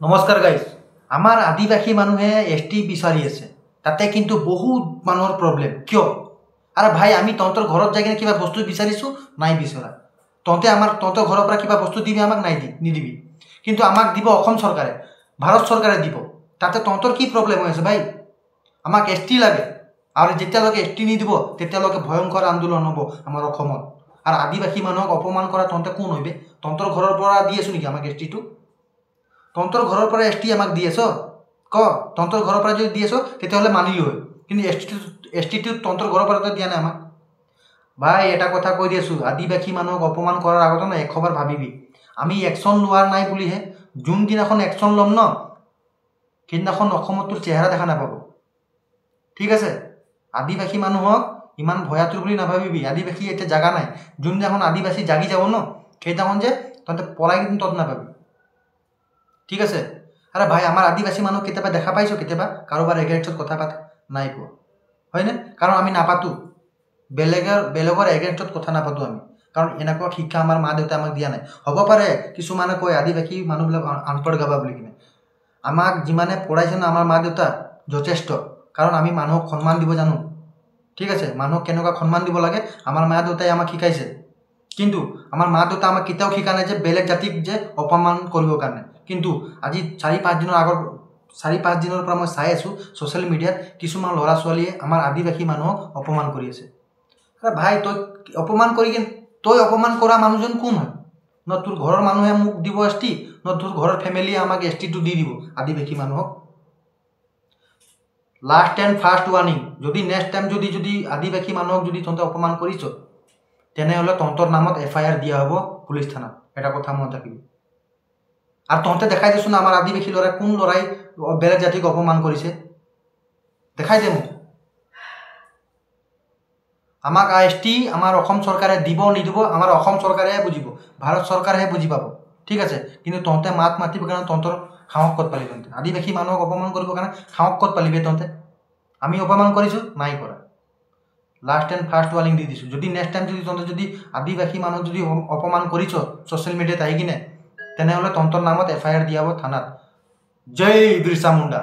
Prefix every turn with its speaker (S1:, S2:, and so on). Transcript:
S1: নমস্কাৰ গাইজ, আমাৰ আদিবাসী মানুহে এছ টি বিচাৰি আছে। তাতে কিন্তু বহুত মানুহৰ প্ৰব্লেম। কিয়? আৰে ভাই, আমি তহঁতৰ ঘৰত যাই কিনে কিবা বস্তু বিচাৰিছোঁ? নাই বিচৰা। তহঁতে আমাৰ তহঁতৰ ঘৰৰ পৰা কিবা বস্তু দিবি আমাক? নাই দি নিদিবি। কিন্তু আমাক দিব অসম চৰকাৰে, ভাৰত চৰকাৰে দিব। তাতে তহঁতৰ কি প্ৰব্লেম হৈ আছে ভাই? আমাক এছ টি লাগে। আৰু যেতিয়ালৈকে এছ টি নিদিব, তেতিয়ালৈকে ভয়ংকৰ আন্দোলন হ'ব আমাৰ অসমত। আৰু আদিবাসী মানুহক অপমান কৰা তহঁতে কোন হইবে? তহঁতৰ ঘৰৰ পৰা দি আছোঁ নেকি আমাক এছ টিটো? তহঁতৰ ঘৰৰ পৰা এছ টি আমাক দি আছ ক? তহঁতৰ ঘৰৰ পৰা যদি দি আছ, তেতিয়াহ'লে মানিলোঁ হয়। কিন্তু এছ টিটো তহঁতৰ ঘৰৰ পৰাতো দিয়া নাই আমাক। ভাই, এটা কথা কৈ দি আছোঁ, আদিবাসী মানুহক অপমান কৰাৰ আগতে ন 100 বাৰ ভাবিবি। আমি একশ্যন লোৱা নাই বুলিহে। যোনদিনাখন একশ্যন ল'ম ন, সেইদিনাখন অসমত তোৰ চেহেৰা দেখা নাপাব। ঠিক আছে? আদিবাসী মানুহক ইমান ভয়াতুৰ বুলি নাভাবিবি। আদিবাসী এতিয়া জাগা নাই। যোনদিনাখন আদিবাসী জাগি যাব ন, সেইদিনাখন যে তহঁতে পলাই কিন্তু তত নাপাবি। ঠিক আছে? আৰে ভাই, আমাৰ আদিবাসী মানুহ কেতিয়াবা দেখা পাইছোঁ কেতিয়াবা কাৰোবাৰ এগেইনষ্টত কথা পাতা? নাই পোৱা, হয়নে? কাৰণ আমি নাপাতোঁ, বেলেগৰ এগেইনষ্টত কথা নাপাতোঁ আমি। কাৰণ এনেকুৱা শিক্ষা আমাৰ মা দেউতাই আমাক দিয়া নাই। হ'ব পাৰে, কিছুমানে কয় আদিবাসী মানুহবিলাক আনপঢ় গাবা বুলি কিনে। আমাক যিমানে পঢ়াইছে ন আমাৰ মা দেউতা, যথেষ্ট। কাৰণ আমি মানুহক সন্মান দিব জানো। ঠিক আছে? মানুহক কেনেকুৱা সন্মান দিব লাগে, আমাৰ মা দেউতাই আমাক শিকাইছে। কিন্তু আমাৰ মা দেউতা আমাক কেতিয়াও শিকা নাই যে বেলেগ জাতিক যে অপমান কৰিবৰ কাৰণে। কিন্তু আজি 4-5 দিনৰ আগৰ, 4-5 দিনৰ পৰা মই চাই আছোঁ, ছ'চিয়েল মিডিয়াত কিছুমান ল'ৰা ছোৱালীয়ে আমাৰ আদিবাসী মানুহক অপমান কৰি আছে। আৰে ভাই, তই অপমান কৰি কিনে, তই অপমান কৰা মানুহজন কোন হয়? ন তোৰ ঘৰৰ মানুহে মোক দিব এছ টি, ন তোৰ ঘৰৰ ফেমিলিয়ে আমাক এছ টিটো দি দিব আদিবাসী মানুহক? লাষ্ট এণ্ড ফাৰ্ষ্ট ৱাৰ্ণিং, যদি নেক্সট টাইম যদি আদিবাসী মানুহক যদি তহঁতে অপমান কৰিছ, তেনেহ'লে তহঁতৰ নামত এফআইআৰ দিয়া হ'ব পুলিচ থানাত। এটা কথা মনত ৰাখিবি। আৰু তহঁতে দেখাই দেচোন, আমাৰ আদিবাসী ল'ৰাই, কোন ল'ৰাই বেলেগ জাতিক অপমান কৰিছে দেখাই দে মোক। আমাক এছ টি আমাৰ অসম চৰকাৰে দিব নিদিব, আমাৰ অসম চৰকাৰেহে বুজিব, ভাৰত চৰকাৰেহে বুজি পাব। ঠিক আছে? কিন্তু তহঁতে মাত মাতিবৰ কাৰণে তহঁতৰ সাহস ক'ত পালি? তহঁতে আদিবাসী মানুহক অপমান কৰিবৰ কাৰণে সাহস ক'ত পালিবে তহঁতে? আমি অপমান কৰিছোঁ? নাই কৰা। লাষ্ট এণ্ড ফাৰ্ষ্ট ৱাৰ্ণিং দি দিছোঁ, যদি নেক্সট টাইম যদি তহঁতে যদি আদিবাসী মানুহক যদি অপমান কৰিছ ছ'চিয়েল মিডিয়াত আহি কিনে, তেনেহ'লে তহঁতৰ নামত এফআইআৰ দিয়া হ'ব থানাত। জয় বিৰচা মুণ্ডা।